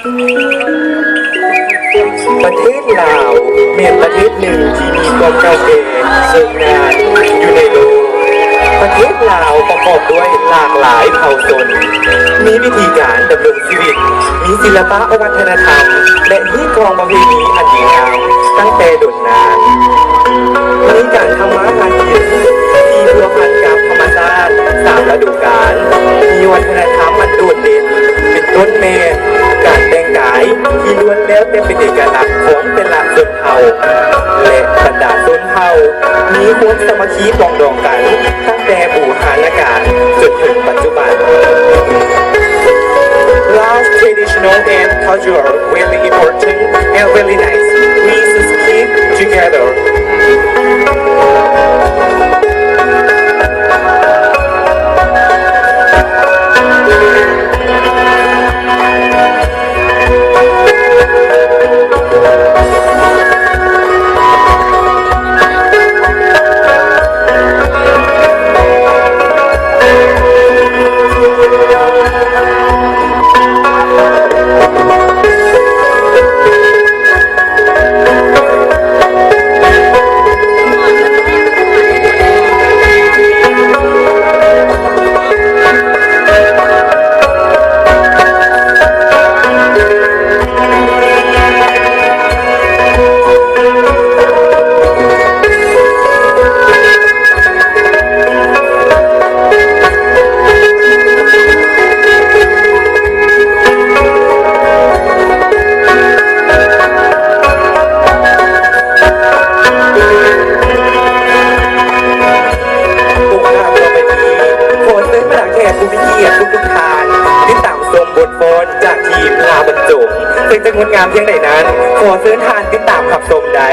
ປະເທດລາວແມ່ນປະເທດໜຶ່ງທີ່ມີຄວາມເກົ່າແກ່ເຊິ່ງນານຢູ່ໃນໂລກ. ປະເທດລາວປະກອບດ້ວຍຫຼາກຫຼາຍເຜົ່າຊົນ, ມີວິທີການດຳລົງຊີວິດ, ມີສິລະປະວັດທະນະທຳ ແລະ ຮີດຄອງປະເພນີອັນດີງາມຕັ້ງແຕ່ດົນນານ. ມີການທຳມາຫາກິນທີ່ພົວພັນກັບທຳມະຊາດສາມລະດູການ, ມີວັດທະນະທຳອັນໂດດເດັ່ນ ເປັນຕົ້ນແມ່ນການແຕ່ງກາຍທີ່ລ້ວນແລ້ວແຕ່ເປັນເອກະລັກຂອງແຕ່ລະຊົນເຜົ່າ ແລະ ບັນດາຊົນເຜົ່າມີຄວາມສາມັກຄີປອງດອງກັນຕັ້ງແຕ່ບູຮານະການຈົນເຖິງປັດຈຸບັນ. Laos traditional and cultural very important and very nice. We should keep together. ໂອກາດຕໍ່ໄປນີ້ ຂໍເຊີນບັນດາແຂກຜູ້ມີກຽດທຸກໆທ່ານ ຕິດຕາມຊົມບົດຟ້ອນຈາກທີມລາບັນຈົງ ເຊິ່ງຈະງົດງາມພຽງໃດນັ້ນ ຂໍເຊີນທ່ານຕິດຕາມຮັບຊົມໄດ້.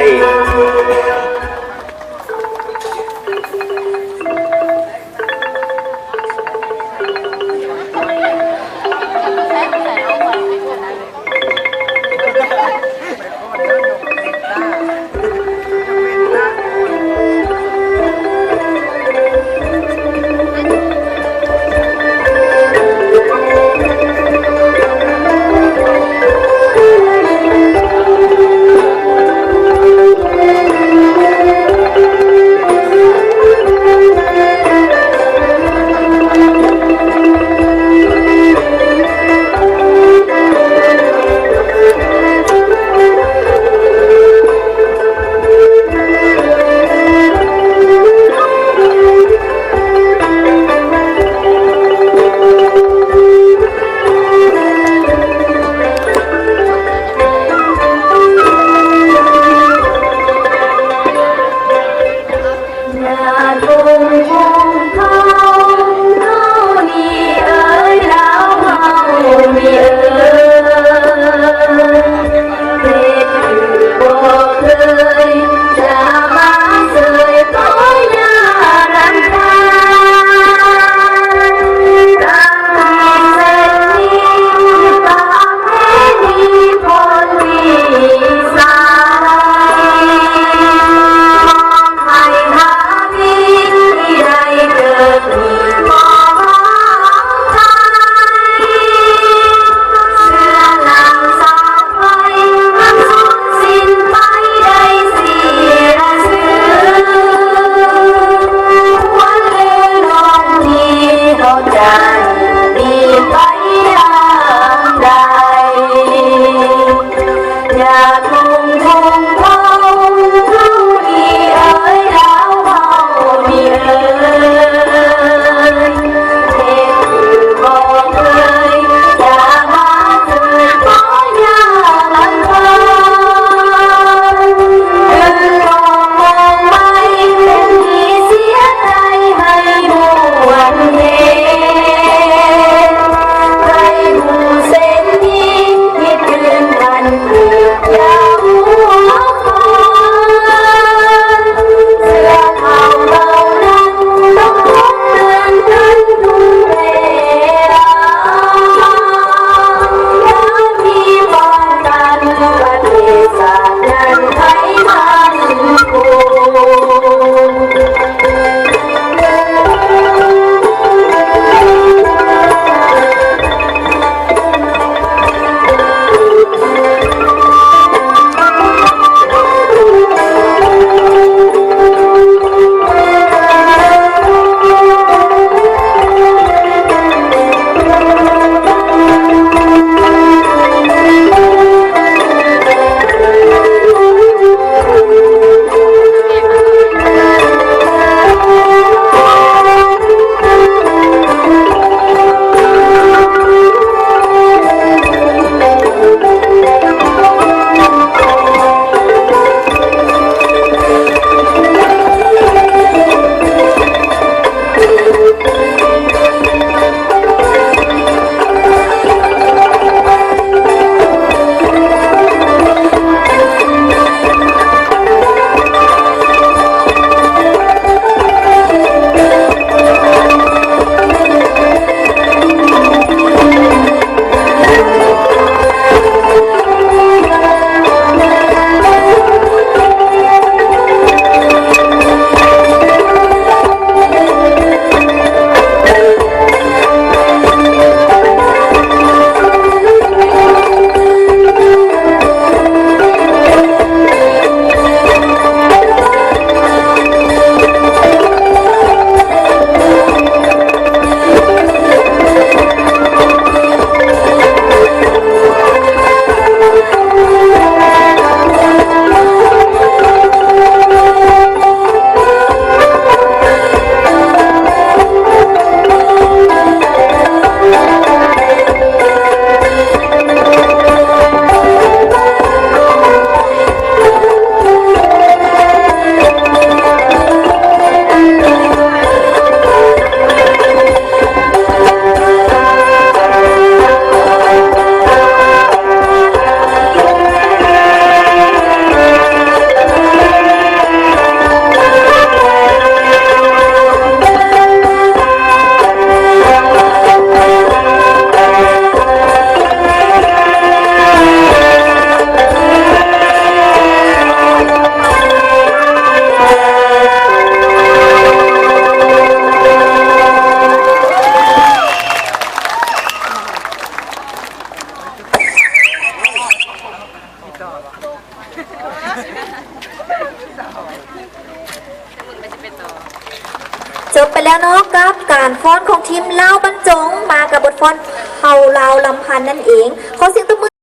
ເນາະ ກັບການຟ້ອນຂອງທີມລາວບັນຈົງ ມາກັບບົດຟ້ອນເຜົ່າລາວລຳພັນນັ້ນເອງ. ຂໍສຽງຕົບມື